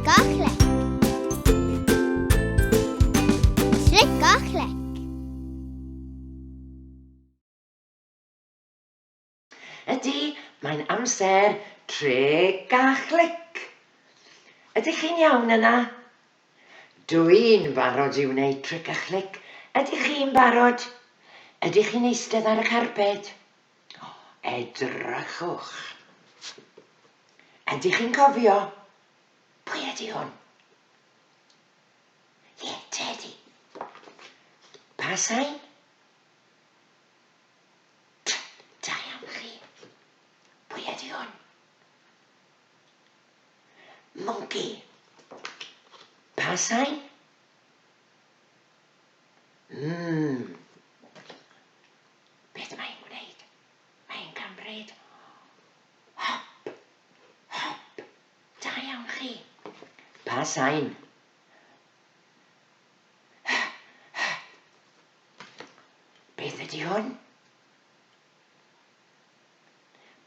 Tric a clec. Tric a clec. Ydy, mae'n amser tric a chlic. Ydych chi'n iawn yna? Dw i'n barod i wneud tric a chlic. Ydych chi'n barod? Ydych chi'n eistedd ar y carped? Edrychwch. Ydych chi'n cofio? Pwy ydy hwn? Ie, Teddy. Pa sain? T, da iawn chi. Pwy ydy hwn? Monkey. Pa sain? Mmm. Beth mae hi'n gwneud? Mae hi'n cymryd hop, hop. Da iawn chi. Pa sain? Beth ydy hwn?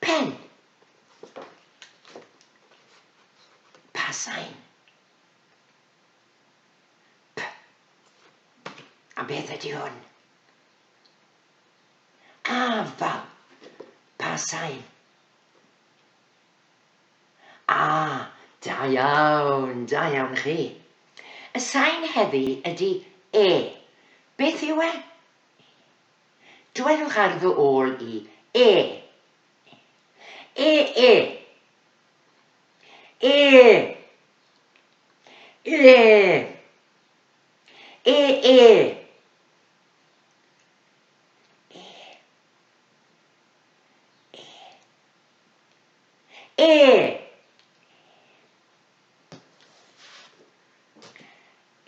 Pen. Pa sain? P. A beth ydy hwn? Afal. Pa sain? A, da iawn, da iawn chi. Y sain heddi ydy E. Beth yw e? Dwedwch ar fy ôl i E. E, E. E. E. E, E. E. E. E.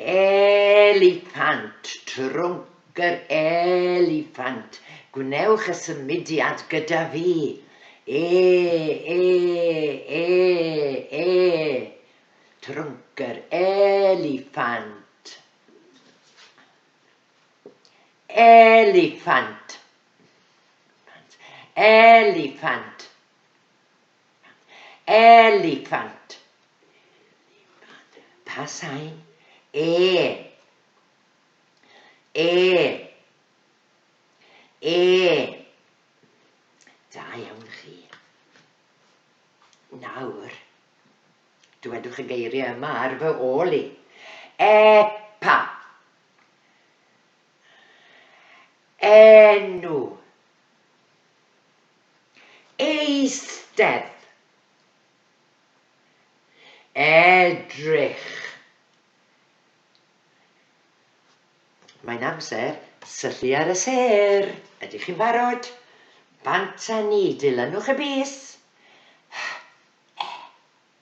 Eliffant, trwnc yr eliffant. Gwnewch y symudiad gyda fi. E, e, e, e. Trwnc yr eliffant. Eliffant. Eliffant. Eliffant. Pa sain? E. E. E. Da iawn chi. Nawr, dwedwch y geiriau yma ar fy ôl i. Epa. Enw. Eistedd. Edrych. Mae'n amser syllu ar y sêr. Ydych chi'n barod? Bant â ni, dilynwch y bys. H, E,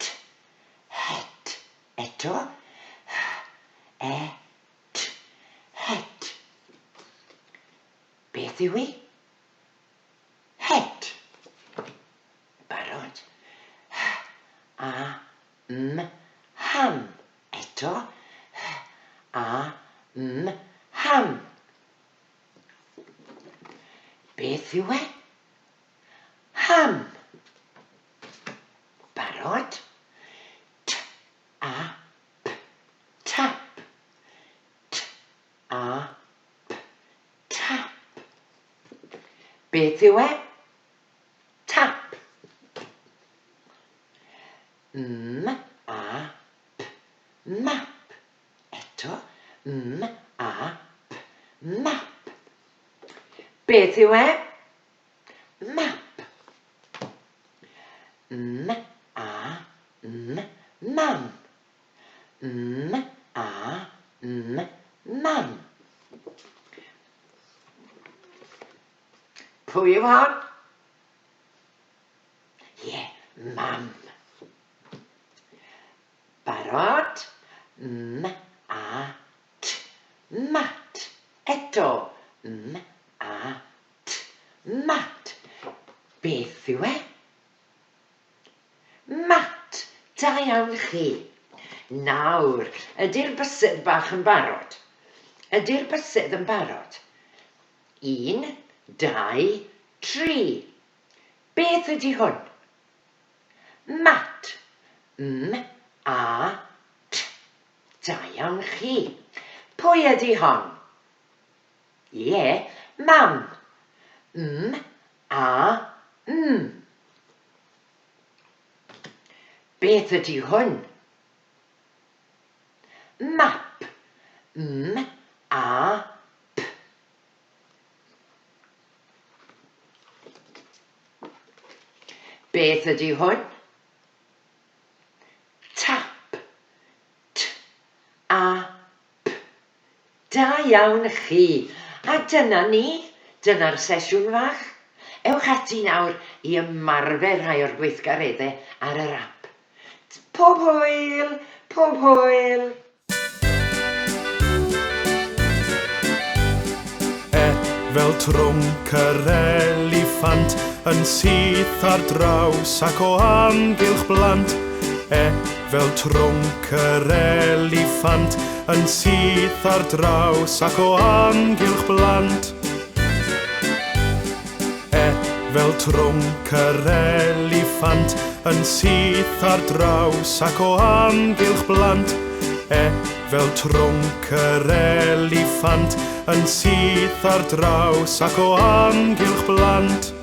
T, het. Eto. H, E, T, het. Beth yw hi? Het. Barod. H, A, M, ham. Eto. H, A, M, ham. Beth yw e? Ham. Barod. T, A, P, tap. T, A, P, tap. Beth yw e? Tap. M, A, P, map. Eto, M, A, P, map. Beth yw e? Map. M, A, M, mam. M, A, M, mam. Pwy yw hon? Ie, mam. Barod? M, A, T, mat. Eto, M, A, T, mat. Beth yw e? Mat! Da iawn chi. Nawr, ydy'r bysedd bach yn barod? Ydy'r bysedd yn barod? Un, dau, tri. Beth ydy hwn? Mat. M, A, Pwy ydy hon? Ie, mam. M, A, M. Beth ydy hwn? Map. M, A, P. Beth ydy hwn? Tap. T, A, P. Da iawn chi. A dyna ni. Dyna'r sesiwn fach. Ewch ati nawr i ymarfer rhai o'r gweithgareddau ar yr ap. Pob hwyl! Pob hwyl! E fel trwnc yr eliffant yn syth ar draws ac o amgylch blant. E fel trwnc yr eliffant yn syth ar draws ac o amgylch blant. E fel trwnc yr eliffant yn syth ar draws ac o amgylch blant. E fel trwnc yr eliffant yn syth ar draws ac o amgylch blant.